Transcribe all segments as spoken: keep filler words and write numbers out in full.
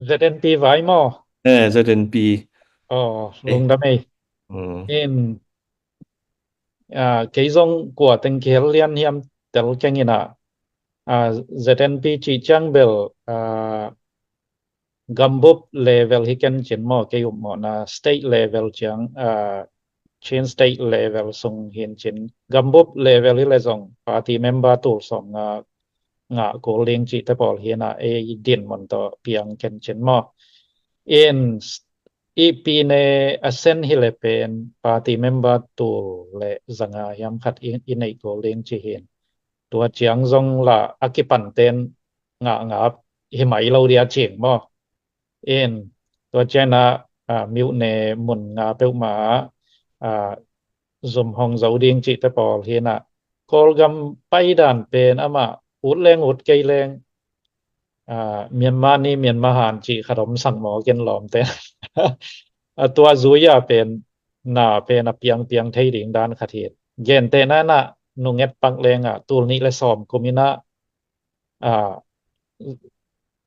ZNP vai maw? Eh, ZNP. Oh, eh, lungdam ei. Mm. In, ah, kei zong kua teng kihel lian hiam tel keng in ah, ah, ZNP cih ciang bel, ah, gambup level hi ken cin maw, kei upmawhna state level ciang, ah, Chin state level sung hin cin. Gambup level hi le zong party member tul sawm nga ngah kul ding cihte pawl hi in ah ei dinmun tawh piang ken cin maw. In i pine a sen hi le pen party member tul le zanga hiam khat i, i neih kul ding ci hin. Tua ciang zong la a kipan ten ngah ngap hi mai lo dia cing maw. In tua ciang ah, ah, miuhne mun nga peuhmah ah, ah, zum hong zo ding cihte pawl hi in ah, Kawlgam paidan pen amah ut leng ut kei leng, ah, Myanmar ni Myanmar han cih khat om sak maw ken lawmte. A tua zui a pen na pen a piangpiang thei ding dan khat hi. Gentehna in ah nunget pak leng ah tul nih le sawm kum in ah, ah,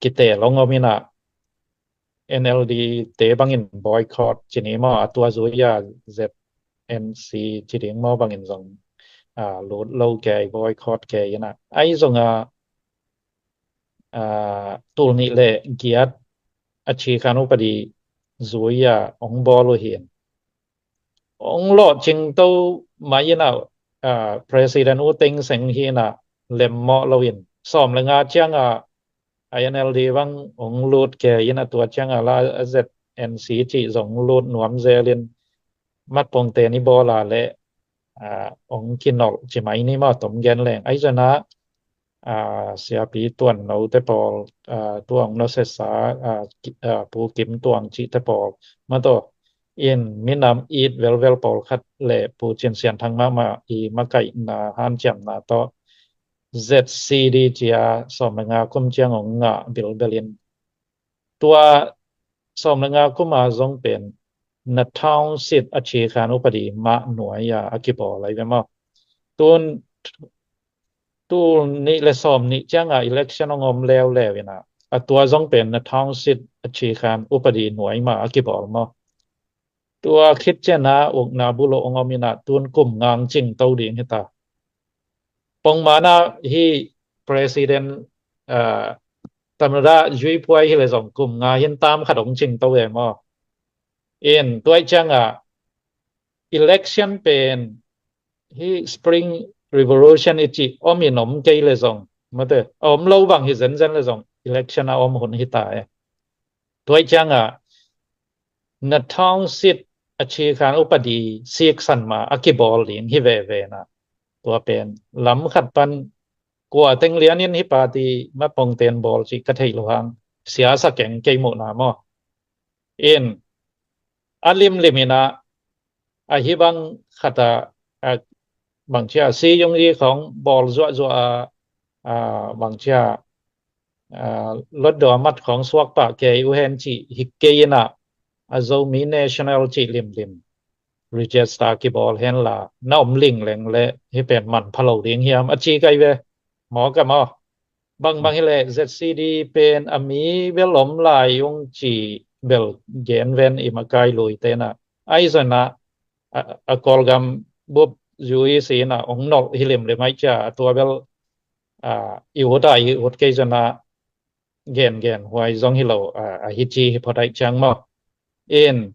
kiteel hong om in ah NLD te bangin boycott ci ni maw, a tua zui a ZNC ci ding maw bangin zong, ah, lut lo kei, boycott kei in ah. Ahi zong ah, ah, tul nih le giat a cikhan upadi zui a hong bawl uh hin. Hong lawhcing to mai in ah, ah, President U Thein Sein hi in ah lemmawh loin sawm le nga ciang ah NLD bang hong lut kei in ah tua ciang ah la ZNC cih zong lut nuam zel in matpongte ni bawl a le, ah, hong kinolh ci mai ni maw tom gen leng. Ahi zong ah, ah, siapi tuan note pawl, ah, tua hong nusesa, ah, ki-, ah, Pu Kim Tuang cihte pawl. Maw tawh in minam it velvel pawl khat le Pu Cin Sian Thang mahmah i makaihna hanciamna tawh ZCD cia sawm le nga kum ciang hong ngah bilbel in. Tua sawm le nga kum a zong pen Nathawng Sit a cikhan upadi mah nuai a a kibawl lai ve maw. Tun tul nih le sawm nih ciang a election hong om leuleu in ah, a tua zong pen Nathawng Sit a cikhan upadi nuai mah a kibawl maw. Tua khit ciang a ukna bul hong om in ah tun kum nga hong cing to ding hi ta. Pongman ah hi President, ah, Tamada Zui Puai hi le zong kum nga hin tam khat hong cing to e maw. In tua ciang ah election pen hi Spring Revolution i cih om in om kei le zong, mate, a om lo bang hi zenzen le zong election a om hun hi ta e. Tua ciang ah Nathawng Sit a cikhan upadi siksan ma a kibawl ding hi veve in ah tua pen lam khat pan kua teng lian in hi party matpongten bawl cih ka thei lo hang, siasa keng kei muhna maw. In a limlim in ah ahi bang khat ah, ah, bang cia si yung i khong bawl zuahzuah ah, ah, bang cia, ah, lotdaw mat khong suak pah kei uh hen cih hi kei in ah, a Zomi National cih limlim register kibawl hen la na om lingleng le hi pen man pha lo ding hiam a ci kai ve. Maw ka maw. Bangbang hi le ZCD pen a mi bel om lai ung ci bel gen ven i makai lui te in ah. Ahi zong ah, a, a Kawlgam bup zui si in ah hong nolh hi limlim ahi cia a tua bel, ah, i ut a i ut kei zong ah gen gen huai zong hi lo, ah, a hi ci hi phot ahi ciang maw. In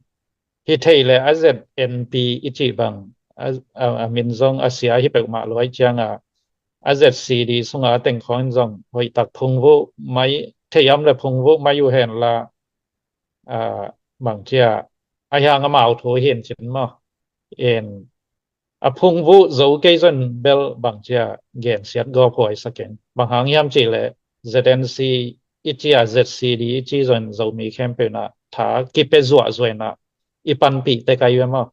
hi thei le a ZNP i cih bang a, a, a min zong a sia hi peuhmah lo ahi ciang ah, a ZCD sung a teng khong in zong hoih tak phungvuh mai, thei am le phungvuh mai uh hen la, ah, bang cia a hiang amau thu hin cin maw. In a phungvuh zo kei zong bel bang cia gensiat gawp huai sa keng. Bang hang hiam cih le ZNC i ci a ZCD i ci zong Zomi khempeuh in ah tha kipia zuahzuah in ah i panpih te kai ve maw.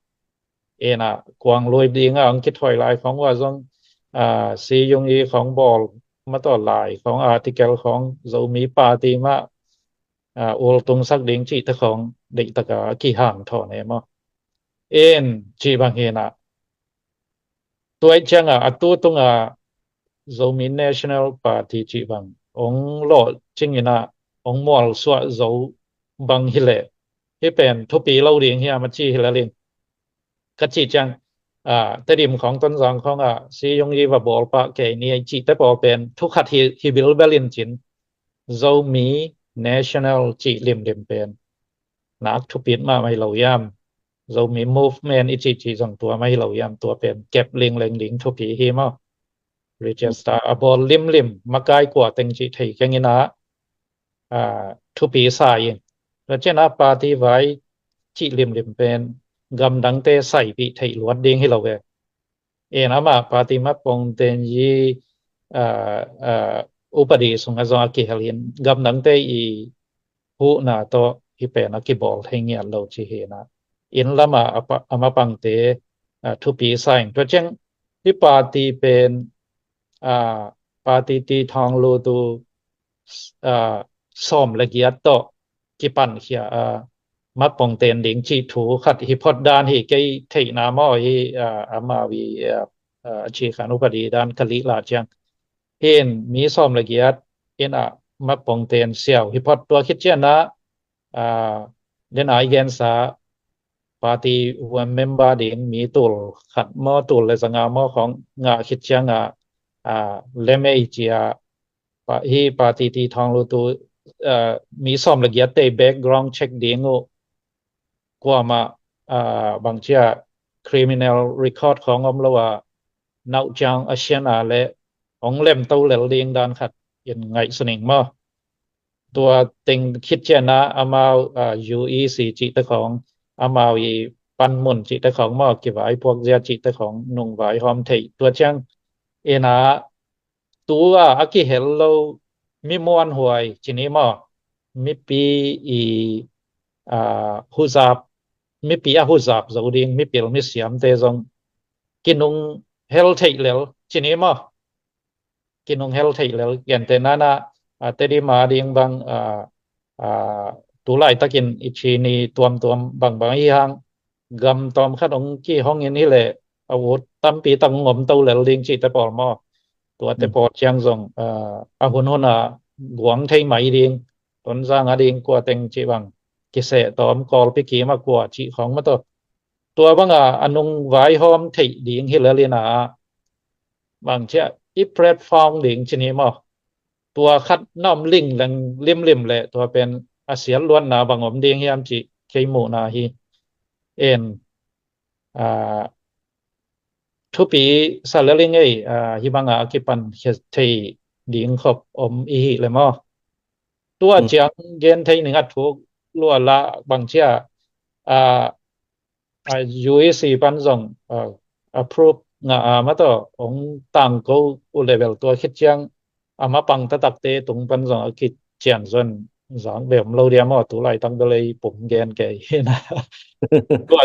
In ah kuang lui ding ah hong kithawi lai khong uh a zong, ah, si yung i khong bawl, maw tawh lai khong, article khong, Zomi party mah, ah, ultung sak ding cihte khong deihtak a kihanthawn e maw. In cih bang hi in ah tua ahi ciang ah a tu tung a Zomi National Party cih bang hong lawhcing in ah hong mualsuah zo bang hileh, hih pen thupi lo ding hiam a ci hilel in, ka cih ciang, ah, Tedim khawng, Tonzang khawng ah, Siyungyi va bawl pah kei ni a cihte pawl pen thu khat hi, hi bilbel in cin, Zomi National cih limlim pen nak thupit mahmah hi lo hiam? Zomi Movement i cihcih zong tua mah hi lo hiam? Tua pen kep lingleng ding thupi hi maw? Register a bawl limlim, makai kua teng cih thei keng in ah, ah, thupi sa in. Tua ciang ah party vai cih limlim pen gamdangte saipih theih luat ding hi lo ve. En, amah party matpongten yi, ah, ah, upadi sungah zong a kihel in, gamdangte i huhna tawh hih pen a kibawl thei ngiat lo ci hi na. Inn lamah a pa-, a mapangte, ah, thupi sa in. Tua ciang hih party pen, ah, party ti thawng lut uh, ah, sawm le giat tawh kipankhia, ah, matpongten ding cih thu khat hi phot dan hi, kei theihna maw hi, ah, amau i, ah, ah, a ci khan upadi dan ka lih lah ciang, hih in mi sawm le giat in ah matpongten siau hi phot. Tua khit ciang ah, ah, den ai gensa party member ding mi tul khat maw, tul le zanga maw khawng ngah khit ciang ah, ah, lemei cia, pa-, hih party ti thawng lut uh, ah, mi sawm le giatte background check ding uh, kuamah, ah, bangcia criminal record khawng om lo a, nauh ciang a sian a le hong lemto lel ding dan khat in ngaihsun ing maw? Tua teng khit ciang ah amau, ah, U E C cihte khawng, amau i panmun cihte khawng maw, kivaipuak zia cihte khawng nung vaihawm thei. Tua ciang in ah tu a, a kihel lo mi muanhuai ci ni maw, mipi i, ah, huzap, mipi a huzap zo ding mipil misiamte zong kinung hel theih lel ci ni maw? Kinung hel theih lel. Gentehna in ah, ah, Tedim a ding bang, ah, ah, tu laitakin i ci ni tuamtuam bangbang hi hang, gam tawm khat hong kihong in hileh a ut tampi tak hong om to lel ding cihte pawl maw? Tuate, mm, pawl ciang zong, ah, a hunhun a guang thei mai ding, Tonzang a ding kua teng cih bang, kiseh tawm Kawlpi kim a kua cih khawng maw tawh. Tua bang a, a nung vaihawm theih ding hilel in ah, bangcia i platform ding ci ni maw? Tua khat na om lingleng limlim leh tua pen a siat luatna bang om ding hiam cih kei muhna hi. En, ah, thupi sa lel ing ei, ah, hih bang a kipankhia thei ding khop om i hih leh maw? Tua, mm, ciang gen thei ning a thuk lua lah bangcia, ah, ah, U E C pan zong, ah, approve ngah a, maw tawh hong tangko uh leh bel tua khit ciang a mapang taktakte tung pan zong a kician zon zang beh om lo dia maw? Tu laitak bel ei pum gen kei hi na. Tua